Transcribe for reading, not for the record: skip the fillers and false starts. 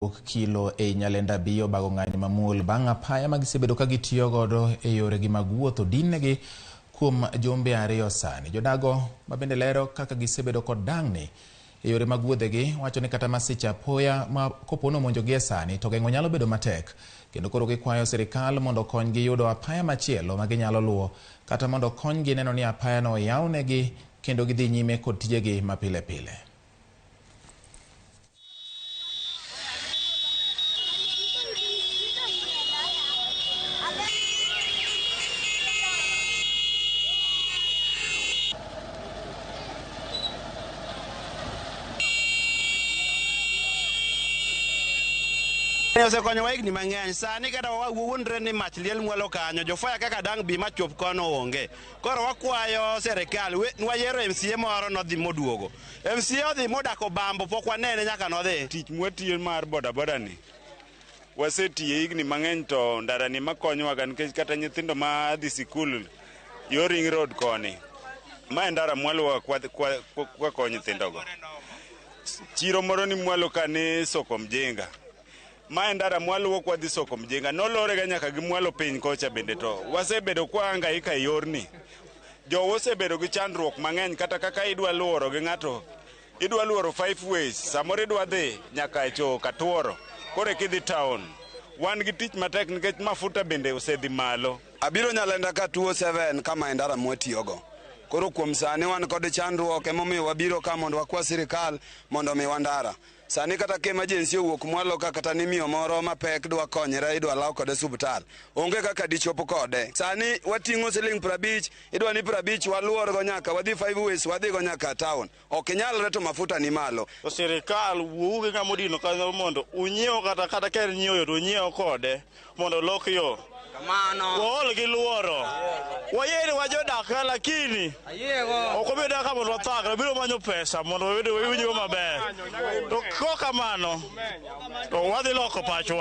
Wuok kilo ei Nyalenda B obago ng'anyo mamuol bang' apaya ma gisebedo ka gitiyo godo e yoregi mag wuoth odinnegi kuom jumbe 2 sani. Jodago ma bende lero kaka gisebedo kod dang'ni e yore mag wuodhegi wacho ni kata masiche apoya ma kopo nomonjogi e sani to geng'o nyalo bedo matek, kendo koro gikwayo sirikal mondo okonygi yudo apaya machielo ma ginyalo luwo kata mondo okonygi neno ni apayano oyawnegi kendo gidhi nyime kod tijegi mapile pile. Osekonyowa higni mang'eny. Sani kata wawuondre ni mach liel mwalo kanyo, jofaya kaka dang' bi machop kono onge. Koro wakwayo sirikal, wayiero MCA moro nodhi moduogo. MCA odhi modako Bambo, pok wanene nyaka nodhi. Tich mwatiyo mar bodaboda ni, wasetiye higni mang'eny to ndara ni makonyowaga nikech kata nyithindo ma dhi sikul yo Ring Road koni, ma e ndara mwaluwo kwakowo nyithindogo. Chiro moro ni mwalo ka ni Soko Mjinga. Ma e ndara mwaluwo kwadhi Soko Mjinga. Nolorega nyaka gi mwalo piny kocha bende to wasebedo kwahangaika e yorni. Jowa osebedo gi chandruok mang'eny kata kaka idwa luoro gi ng'ato, idwa luoro 5 ways, samoro idwa dhi nyaka e choo Katuoro, koro eka idhi town. Wan gi tich matek nikech mafuta bende osedhi malo. Abiro Nyalenda ka 207 kama e ndara mwatiyogo. Koro kuom sani wan kod chandruok, emomiyo wabiro ka mondo wakwa sirikal mondo omiwa ndara. Sani kata ka emergency owuok mwalo ka kata ni miyo moro mapek dwa konyre idwa law kode osiptal, onge kaka dichop kode. Sani wating'o siling 50, idwa ni 50 waluorgo nyaka wadhi 5 ways, wadhigo nyaka town. Ok nyalre to mafuta ni malo. To sirikal wuowu gi ng'ama odino kanyo mondo unyiew kata ka en nyiewo yo to unyiew kode mondo olok yo. Kamano. Waol gi luoro. Wayie ni wajodak ka lakini ok wabed ka mondo wathagre, wabiro manyo pesa mondo wayud winjo maber. To kok kamano to wadhi loko pachwa.